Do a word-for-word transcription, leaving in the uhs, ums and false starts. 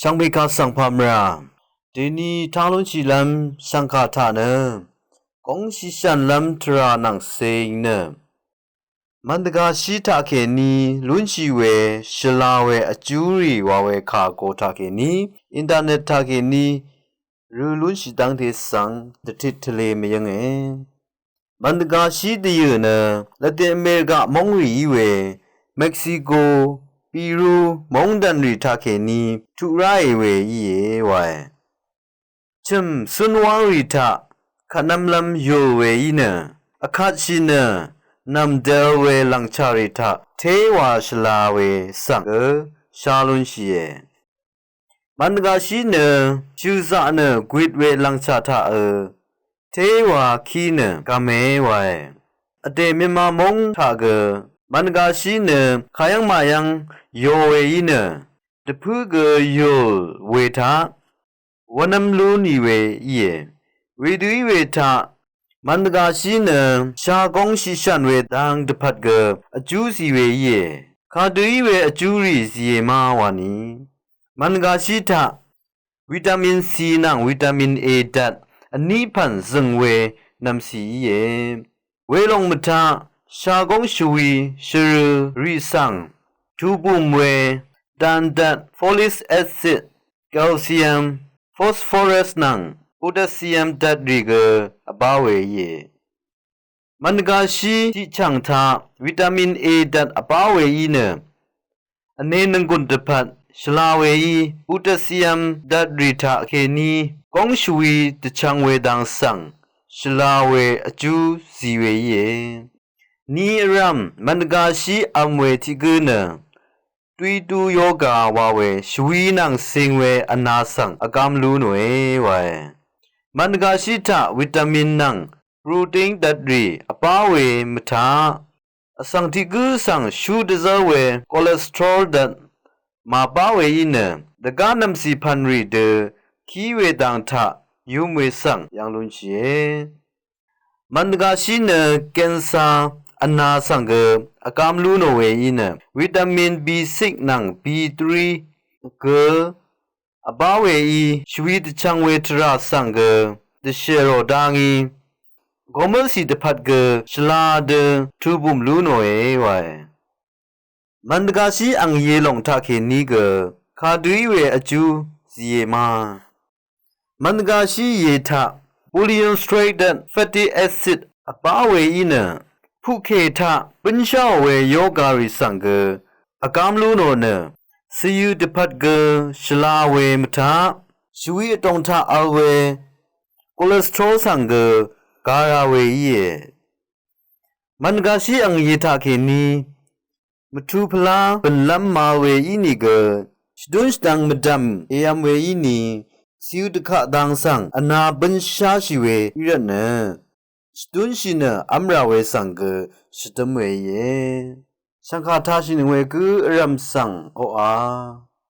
Shvngpè kaq svng pà mvrà dèni taq lúnshìlv́m shv̀ngkà taq nø góng shìshànlv́m tvrà nvng sèng nø mv̀ndvgashí taqkèní lúnshì we shvla we vjúrì wa we kà go taqkèní internet taqkèní rø lúnshì dv́ngte svng dvtit tvlē mvyǿnge. Mv̀ndvgashí dvyø̀ nø Latin America móngrì í we Mexico, Peru móngdànrì taqkèní tuq ráì we íe wae. Chø̀m cúnwángrì taq kvtnv́mlv́m yùl we í nø vkatshì nø nv̀mdvl we lv̀ngchàrì taq téwa shvla we svng gø shá lúnshìe. Mv̀ndvgashí nø shø̀zaq nø gwit we lv̀ngchà taqø téwa kí nø gvme wae. Vdè Myanmar móng taq gø mv̀ndvgashí nø kayv́ng màyv́ng yo we í nø dvpǿ gø yùl we taq wvnv́m lú nì we íe. Wedø í we taq mv̀ndvgashí nø shagóng shìshàn we dang dvpvt gø vjú zì we íe. Kadø í we vjúrì zìe ma wani mv̀ndvgashí taq vitamin C nvng vitamin A dvt vní pv̀n zø̀ng we nv̀mcì íe. Welòng mvtaq shagóng shvwi shvrø rì svng tubùm we dan dvt folic acid, calcium, phosphorus nvng potassium dvtrì gø vbá we íe. Mv̀ndvgashí tiqchv̀ng taq vitamin A dvt vbá we í nø vne nvnggùn dvpvt shvla we í potassium dvtrì taqkèní góng shvwi dvchvng we dang svng shvla we vjú zì we íe. Ni vrv̀m mv̀ndvgashí v̄m we tiq gǿ nø duydu yoga wa we shvwi nvng sing we vna svng vgam lú nòe wae. Mv̀ndvgashí taq vitamin nvng protein dvtrì vbá we mvtaq vsvng tiq gǿ svng shú dvzv́r we cholesterol dvt màbá we í nø dvgá nv̀mcì pv̀nrì dø kí we dang taq yum we svng yv̀ng lúnshìe. Mv̀ndvgashí nø cancer vna svng gø vgam lú nò we í nø vitamin B six nvng B three gø vbá we í shvwi dvchvng we tvrà svng gø dvshèrò dá ngí gomv́lcì dvpvt gø shvla dø tubùm lú nòe wae. Mv̀ndvgashí ang ye lòng taqkèní gø kadø í we vjú zìe ma. Mv̀ndvgashí ye taq polyunsaturated fatty acid vbá we í nø puqkè taq bǿnsháò we yogarì svng gø vgam lú nò nø svyø̄ dvpvt gø shvla we mvtaq shvwi vdòng taq vl we cholesterol svng gø gara we íe. Mv̀ndvgashí ang ye taqkèní mvtu pvlá bø̀nlv́m ma we ínìgø shvdún shvdvng mvdv̀m èv̄m we íni svyø̄ dvkaq dang svng vna bǿnsháshì we í rvtnø shvdúnshì nø v́mrà we svng gø shvdǿm we íe. Shv̀ngkà tashìnøng we gǿ vrv̀m svng oqà